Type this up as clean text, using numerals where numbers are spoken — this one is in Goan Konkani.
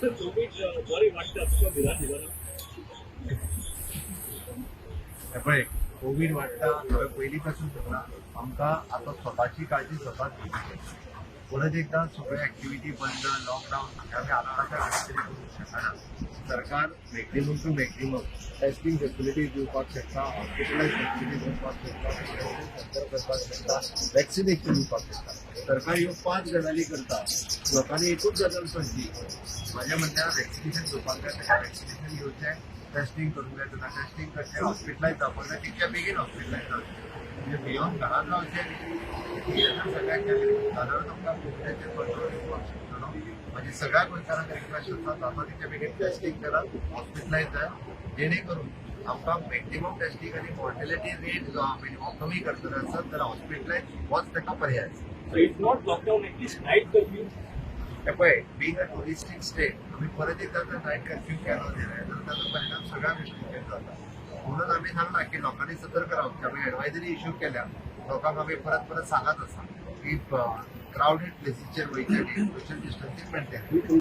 सर, कोवीड बरें वाडटा, तुका भिरांत दिसना? हे पळय, कोवीड वाडटा हांवें पयलीं पासून सांगलां, आमकां आतां स्वताची काळजी स्वताच घेवची पडटा. परत एकदां सगळ्यो एक्टिविटी बंद, लॉकडावन हे आमी आतांच्या घडये तरी करूंक शकना. सरकार maximum to maximum testing facility दिवपाक शकता, हॉस्पिटलायज फॅसिलिटी दिवपाक शकता, सेंटर करपाक शकता, वॅक्सिनेशन दिवपाक शकता. सरकार ह्यो पांच गजाली करता. लोकांनी एकूच गजाल करची, म्हाज्या म्हणण्यार वॅक्सिनेशन घेवपाक जाय ताका वॅक्सिनेशन घेवचें, टेस्टिंग करूंक जाय ताका टेस्टिंग करचें, हॉस्पिटलायज जावपाक जाय तितक्या बेगीन हॉस्पिटलायज जावचें. म्हणजे भियोन घरात रावचें न्ही. हें जर सगळ्यांक केलें जाल्यार तुमकां कोविडाचेर कंट्रोल येवपाक शकतलो. म्हाजी सगळ्या गोंयकारांक रिक्वेस्ट आसा, जाता तितक्या बेगीन टेस्टिंग करात, हॉस्पिटलायज जाय, जेणे करून आमकां मॅक्झिमम टेस्टिंग आनी मॉर्टेलिटी रेट जो आहा मिनिमम कमी करतले आसत जाल्यार हॉस्पिटलायज होच ताका पर्याय आसा. So if not lockdown, at least night curfew. हे पळय, बिंग अ टुरिस्टीक स्टेट, आमी परत एकदा जर नायट कर्फ्यू केलो न्ही जाल्यार ताचो परिणाम सगळ्या गोश्टींचेर जाता. म्हणून आमी सांगला की लोकांनी सतर्क रावचें. आमी एडवायजरी इश्यू केल्या. लोकांक आमी परत परत सांगत आसा की क्रावडेड प्लेसीचेर वयचे न्ही, सोशल डिस्टन्सिंग मेंटेन.